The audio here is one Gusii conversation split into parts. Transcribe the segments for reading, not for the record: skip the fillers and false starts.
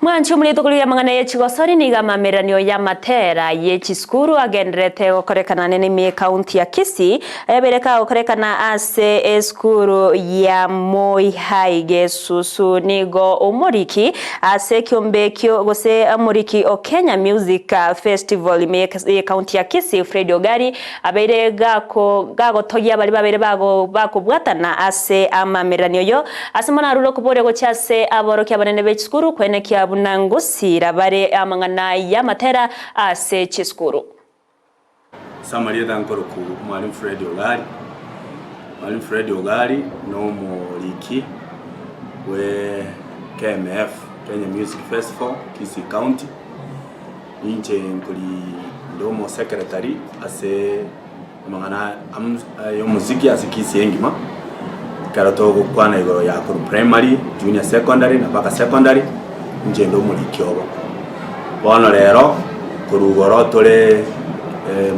Mwanche omorito korigia amang'ana ye chigosori nigo amameranio y'amatera ye chisukuru agendererete gokorekana nene ime ekaunti ya Kisii ayabeire kagokorekana ase esukuru ya Moi High Gesusu nigo omoriki ase ekiombe ekio gose omoriki o Kenya Music Festival ime ekaunti ya Kisii Fred Ogari abeire gako gagotogia baria babeire bago bakobwatana ase amameranio oyo ase mono arure okoboria gochia ase aborokia abanene b'echisukuru kwenekia buna ngosira bare amang'ana y'amatera ase chisukuru. Ase amarieta nkoroku Mwalimu Fred Ogari. Mwalimu Fred Ogari na omoriki bwe KMF, Kenya Music Festival, Kisii County. Inche nkori inde omo secretary ase amang'ana ya omosiki ase Kisii engima, ekero togokwana igoro ya korwa primary, junior secondary na mpaka secondary, inche inde omoriki obo. Bono rero, korwa igoro tore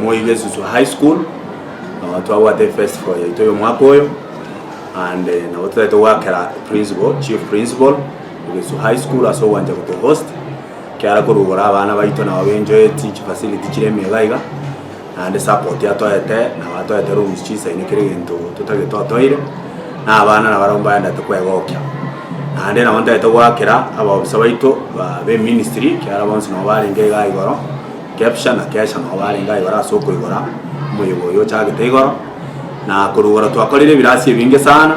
Moi Gesusu High School, nabo twabwate efestival yaito ya omwaka oyo, and nabo totagete goakera principal, chief principal o Gesusu High School ase ogwancha goto host, ekiagera korwa igoro abana baito nabo benjoyeti chifacility chire ime iga iga, naende support atoete, nabo atoete rooms chisaine kera egento totagete otoire, na abana nabarabwo mbaendete kwegokia. Naende nabo ntagete goakera abaofisa baito ba be ministry ekiagera bonsi nabo barenge igaa igoro, KEPSHA na KESHA nabo barenge igaa igoro ase okoigora omoyega oyo ochagete igoro, na korwa igoro twakorire ebirasi ebinge sana,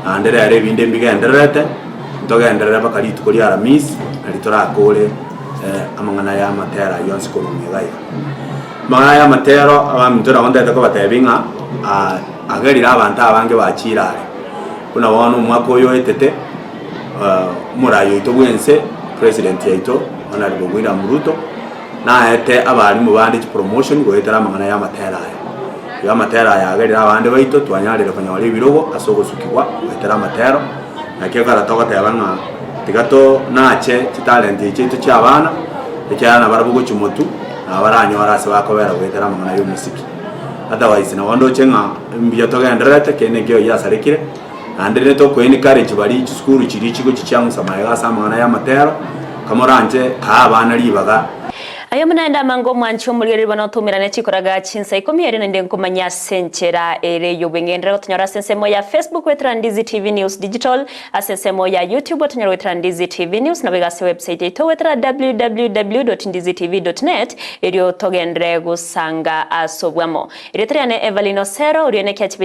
naende rero ebinde mbigendererete, ntogenderere mpaka rituko ria Aramisi, nari torakore amang'ana ya amatera ayio onsi korwa ime iga iga. Amang'ana ya amatero abaminto nabo ntagete kobatebia ng'a agerire abanto abange bachire are, buna bono omwaka oyo oetete, omorai oito bwense, president yaito Honourable William Ruto, naete abalimu bande chipromotion goetera amang'ana ya amatera aya. Igo amatera aya agerire abande baito twanyarire konyora ebirogo ase ogosukigwa goetera amatero, naki ekero togoteba ng'a tiga tonache chitalent echi chiaito chia abana, ekiagera nabarabwo gochia motwe, nabo baranyore ase bakobera goetera amang'ana ya omosiki. Otherwise nabo ndoche ng'a mbuya togendererete kende nkeiyo giasarekire, naende rende toko encourage baria chisukuru chiria chigochia chiang'usa magega ase amang'ana ya amatero, kamoranche kaa abana ribaga. Aye buna ende amange omwanche omorigereria bono toumerane chikoraga chinsa ikomi ere naende nkomanya ase enchera ere y'obweng'enderero gotonyora ase ensemo ya Facebook goetera Ndizi TV News Digital, ase ensemo ya YouTube gotonyora goetera Ndizi TV News naboigo ase website yaito goetera www.ndizitv.net erio togenderere gosanga ase obwamo. Erieta riane Evelyn Osero, oria nekiachibe.